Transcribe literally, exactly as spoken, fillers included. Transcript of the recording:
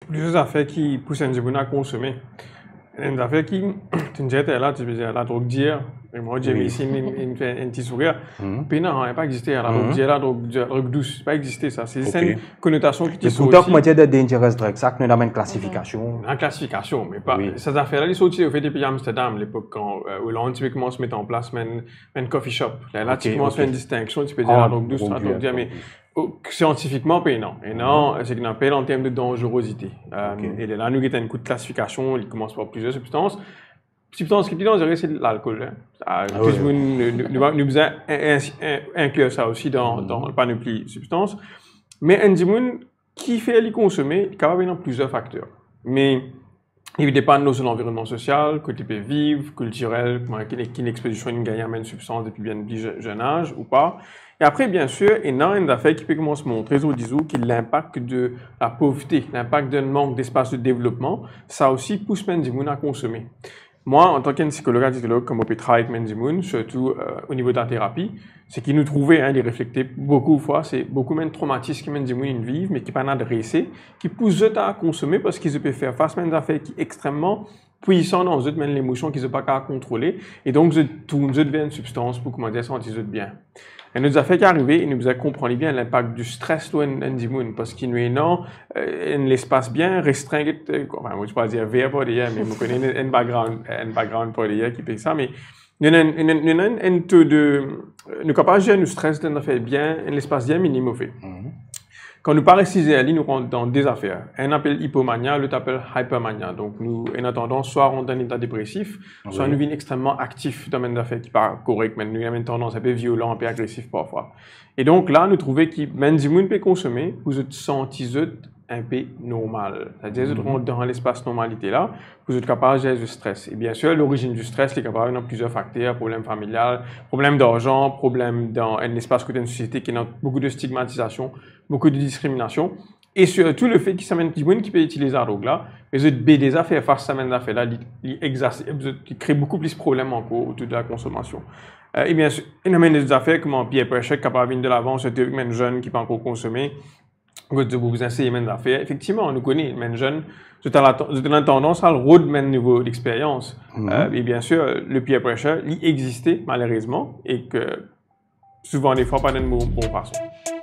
Plizier zafer ki pous enn dimoun a konsome. Enn zafer ki, to dir la, to pe dir ladrog dir, e mwa, dir, wi, isi, inn, inn fer enn ti sourir. Mhm. Pena, nanye pa existe, ladrog dir, ladrog, ladrog dous, pa existe sa. Se zis, ok, enn konotasion ki ti sorti. E pourtan, kouma dir, the dangerous drug, sa ki nou ena enn klasifikasion. Ena klasifikasion, me pa, wi, sa zafer la, li sorti, anfet, depi Amsterdam, lepok kan, euh, Hollande ti pe koumans met an plas, enn, enn coffee shop. La, la, ok, ti koumans fer, ok, enn distinksion, ti pe dir, oh, ladrog dous, ladrog dir, me o, siantifikman, pena. E non, mhm, seki nou apel an term de danzerozite. Euh, ok. E la, nou get enn kout klasifikasion, li koumans par plizier sibstans. Sibstans ki pli danzere, se lalkol, hein. Ah, tou dimoun, nou, nou, nou, nou bizin in-, in-, in-, inklir sa osi dan, mhm, dan lepanopli sibstans. Me enn dimoun, kifer li konsome, li kapav ena plizier fakter. Me li depann de son lanvironnman sosial, kot li pe viv, kiltirel, kouma ki, ki expozision li gagn a bann sibstans depi bien pli ze-, zenn az ou pa. E apre, biensir, ena enn zafer ki pe koumans montre zordizour ki linpak de lapovte, linpak de mank despas de devlopman, sa osi pous bann dimoun a konsome. Mwa, antan ki enn psikolog, adiksolog, kan mo pe travay ek bann dimoun, sirtou, euh, o nivo de laterapi, seki nou trouve, hein, li reflekte boukou fwa, se boukou bann tromatis ki bann dimoun inn viv, me ki pa'nn adrese, ki pous zot a konsome parski zot pe fer fas bann zafer ki extrememan pwisan dan zot, bann lemosion ki zot pa kapav kontrole, e donk zot tourn zot ver enn sibstans pou, kouma dir, santi zot bien. Enn lot zafer ki arive, e nou bizin konpran li bien, linpak di stres lor enn, enn dimoun, parski nou ena, euh, enn lespas bien restrin, euh, anfin, mo pa dir ver par deyer, me mo kone enn, enn background, enn background par deyer ki fer sa, me nou ena enn, enn, enn, enn, enn to de, euh, nou kapav zer nou stres, nou fer bien, enn lespas bien minim, anfet. Mhm. Kan nou pa resi zer li, nou rant dan de zafer. Enn apel ipomania, lot apel hypermania. Donk, nou ena tandans swa rant dan enn eta depresif, swa, wi, nou vinn extrememan aktif dan bann zafer ki pa korek, me nou ena enn tandans inpe violan, inpe agresif parfwa. E donk la, nou trouve ki bann dimoun pe konsome pou zot santi zot inpe normal. Setadir, zot, mhm, rant dan lespas normalite la, pou zot kapav zer zot stres. E biensir, lorizinn di stres, li kapav ena plizier fakter, problem familial, problem darzan, problem dan enn lespas kot enn sosiete ki ena boukou de stigmatizasion, boukou de diskriminasion, e sirtou lefet ki sa bann dimoun ki pe itiliz ladrog la, me zot pe deza fer fas sa bann zafer la, li, li exaserb zot, li kre boukou plis problem ankor otour de lakonsomasion. Euh, e biensir, ena bann zafer kouma peer pressure ki kapav vinn de lavan, sirtou bann zenn ki pa ankor konsome, kot zot pou bizin seye bann zafer. Efektivman, nou kone, bann zenn, zot ena, zot ena tandans al rod bann nivo lexperyans. Mhm. Euh, e biensir, le peer pressure, li existe, malerezman, e ki souvan defwa pa dan bon, bon fason.